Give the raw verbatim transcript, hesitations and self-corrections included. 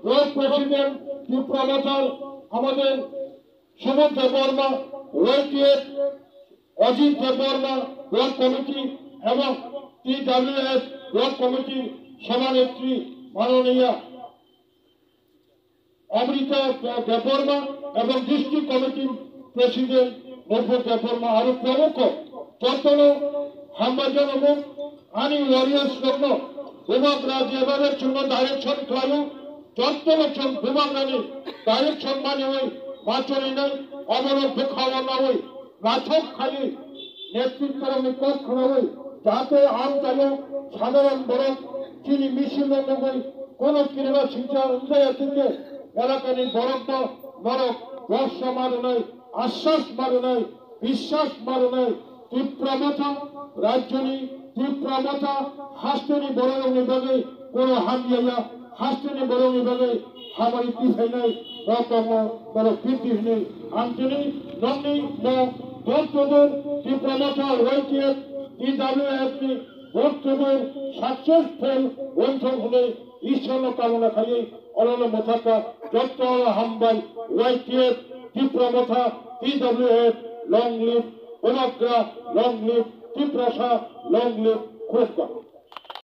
World President Tipra Mothar আমাদের সুবোধ দেববর্মা, ওয়াইটিএফ Ajit Debbarma, block committee এবং টিডব্লিউএফ ব্লক কমিটির সভানেত্রী মাননীয়া অমৃতা দেববর্মা এবং ডিস্ট্রিক্ট কমিটির প্রেসিডেন্ট নবুদ দেববর্মা আরো প্রমুখ। Jotono hambai jano mung ani warriors rokno bubagra jebabe chwngno direction khlaio, jotono chwng bubagrani direction maniwi ma cholinai, obono bwkhao nawi naithok khaiwi netritwrokni kok khnawi jate amchaio sadharon borok chini misilno nugwi kono kiriba singcha wngjaya thikhe elakani borokno norok bhorsa ma rwnai, aswas ma rwnai, biswas ma rwnai. Tipra Motha rajyoni, Tipra Motha hasteni bororokni bagwi kono hamyaya, hasteni borokni bagwi hamari tisainai, bo tongmo borok pirti hinwi ang chini nokni bo dol todor Tipra Motha Y T F, T W F ni dol todor successful wngthok hinwi Ishwarno kamona khaiwi onono mwthakha. Jotono hambai Y T F, Tipra Motha, T W F, long live Bubagra, long live Tiprasa, long live Khulumkha.